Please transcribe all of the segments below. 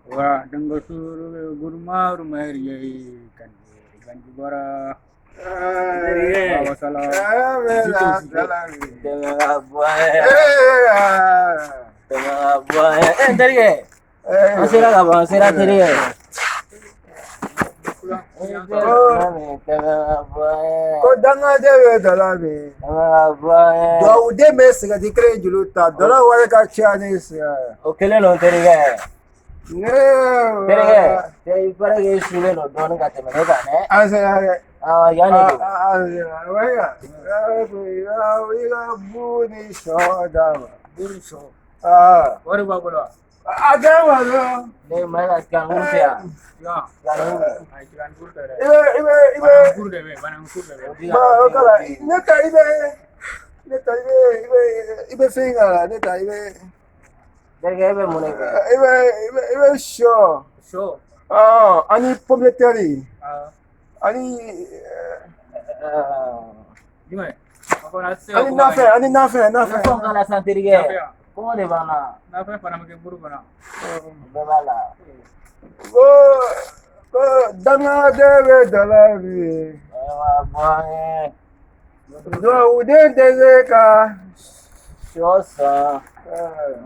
Wa danga suru gurmaru meri kan kan jibara. Terikɛ. Wa sala. Tɛmɛ ka bɔ an ye. Tɛmɛ ka bɔ an ye. N terikɛ. An sera ka ban, an sera terikɛ. Tɛmɛ ka bɔ an ye. Ko dangaden bɛ dala min. Tɛmɛ ka bɔ an ye. Dugawuden bɛ sigɛriti kelen juru ta, dala wari ka ca ni siga. O kelen don terikɛ. Ne Terikɛ, i paraît que i sulen don dɔɔnin ka tɛmɛ ne kan dɛ. An sera dɛ. Ah, yan de don. An sera. I ka bu ni sɔ d'a ma. Buru sɔ. Ah. Wari b'a bolo wa? A tɛ ma dɔrɔn. Ne ma ka tigankuru tɛ yan. Ya. Tigankuru. Ayi tigankuru tɛ dɛ. I bɛ. Banankuru de bɛ yen, banankuru de bɛ yen. Ba o kala ne ta i bɛ ne ta i bɛ i bɛ i bɛ fɛn k'a la ne ta i bɛ Terikɛ, e bɛ mun de kɛ? i bɛ sɔ Sɔ. Ani pomme de terre Ah, ani jumɛn? A fana tɛ se ka ani kuma nafɛn ani nafɛn nafɛn. Nafɛnw k'a la sisan terikɛ. Nafɛn wa? Kɔngɔ de b'an na. Nafɛn fana bɛ kɛ buru kɔnɔ. O bɛɛ b'a la. Ko dangaden bɛ dala bi Tɛmɛ ka bɔ an ye. dugawuden tɛ se ka. Sɔ san.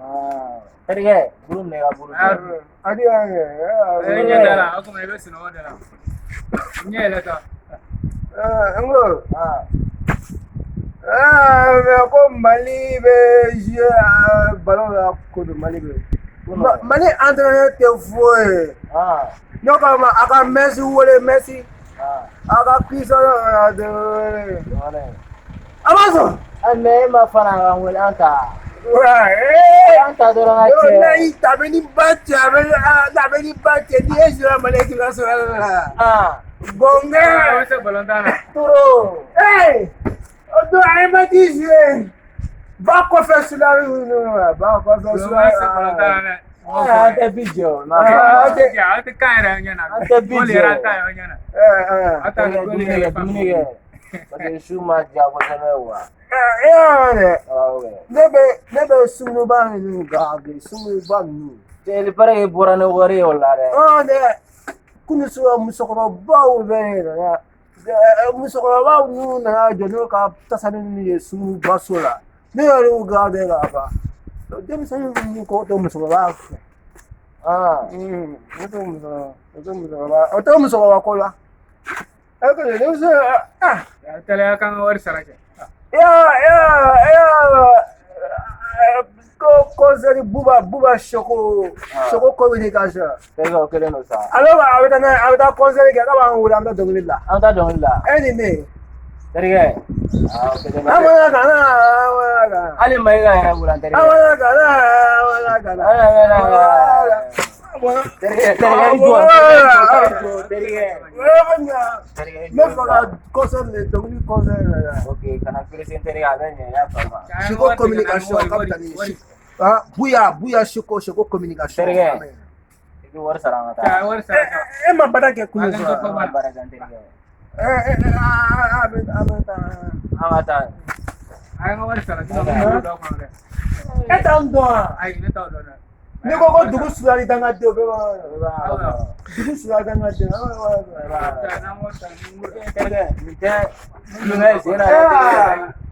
Ah, terikɛ, buru minɛ i ka buru dun. A di yan kɛ. E ɲɛ da la, o tuma i bɛ sunɔgɔ de la. Ɲɛ yɛlɛ sa. N ko. Ah, Ah, mais ko Mali bɛ jouer ballon la ko don Mali bɛ. Mali entraîneur tɛ foyi ye. ah, Ne k'a ma a ka Messi wele Messi. ah. A ka Cristiano Ronaldo wele. Jɔn A ma sɔn. Ah, mais e ma fana k'an wele an ta. Ouais. An ta dɔrɔn ka Yɔrɔ cɛ. n'a y'i ta a bɛ ni ba cɛ a bɛ a bɛ ni ba cɛ ni e sera Mali équipe nationale la. Ah, A Gɔngɛ. bɛ se balontan na. toro. Hey! O don a ye match jouer. Ba kɔfɛ Sulari ninnu ba kɔfɛ Bɛ se Sulari. balontan na dɛ. Ah, an tɛ bi jɛ o. N'a Ah, fɔ. an tɛ- Aw tɛ kan yɛrɛ ɲɛna. An tɛ bi Gol jɛ. yɛrɛ an t'a ye aw ɲɛna. Eh, eh. Aw t'a Terikɛ, gol dumuni yɛrɛ kɛ, dumuni kɛ. Parce que su ma diya kosɛbɛ wa. E y'a dɛ. Awɔ kɛ. Ne bɛ sunguruba ninnu garder sunguruba ninnu. Cɛ, il paraît que i bɔra ni wari ye o la dɛ. Ɔn dɛ kunun sɔrɔ musokɔrɔbaw bɛ ne nana musokɔrɔbaw ninnu nana jɔ n'u ka tasani ninnu ye sungurubaso la ne yɛrɛ y'u garder ka ban denmisɛnnin ninnu ko to musokɔrɔba fɛ. Ah, O t'o musokɔrɔba o t'o musokɔrɔba o t'o musokɔrɔba ko la. E ko denmisɛnnin ah. Teliya kan ka wari sara kɛ. Ya ko concert Buba Soko Soko communication. Terikɛ, o kelen don sa. Ale b'a a bɛ taa n'a ye a bɛ taa concert kɛ k'a b'an wele an bɛ taa dɔnkili la. An bɛ taa dɔnkili la. E ni ne. Terikɛ. Ah, o kelen An don. mana ka na an mana ka na. Hali Mayiga yɛrɛ wele an terikɛ. An mana ka na an mana ka na. Terikɛ, terikɛ, i jɔ. Terikɛ, terikɛ, i N bɛ jɔ. fɛ ka concert de dɔnkili concert de la. Ok, kana pressé terikɛ, a bɛ ɲɛ, i y'a faamu. Soko communication k'a bɛ taa ni ah Buya Soko Soko communication. Terikɛ. I bɛ wari sara an ka taa. Ka wari sara sa. E ma baara kɛ kunun A sɔrɔ. ka An ka baara kɛ n terikɛ. A bɛ taa. An ka taa. A ye n ka wari sara sisan n bɛ don a kɔnɔ dɛ. E t'an dɔn wa? Ayi ne t'aw dɔn dɛ. N'i ko ko dugu suyali dangaden o bɛɛ b'a I b'a dugu suyali dangaden. N'an wari sara n b'o dɔn. Terikɛ, nin tɛ kulonkɛ ye sen na dɛ, terikɛ.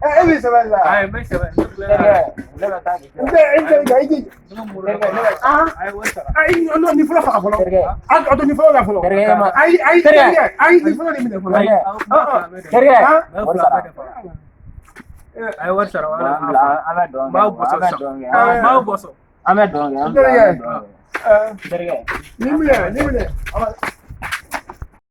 E b'i sɛbɛn la. Ayi n bɛ sɛbɛn n bɛ kulonkɛ la. Terikɛ, ne bɛ taa k'i N tɛ e tɛ i jija. Ne bɛ muru Terikɛ, ne bɛ Ah A ye wari sara. ayi non nin fɔlɔ faga fɔlɔ. Terikɛ. A to nin fɔlɔ la fɔlɔ. Terikɛ, e ma. Ayi ayi Terikɛ. terikɛ ayi nin fɔlɔ de minɛ fɔlɔ. Terikɛ. Aw kuma fila bɛɛ de. Terikɛ, Ah? Aw wari fila sara. bɛɛ de faga. A ye wari sara wala. An bila, an bɛ dɔn N kɛ, b'aw an bɔsɔ bɛ sisan. dɔn kɛ. N b'aw bɔsɔ. An bɛ dɔn kɛ, an bila, an bɛ dɔn kɛ. Terikɛ. Nin minɛ nin minɛ.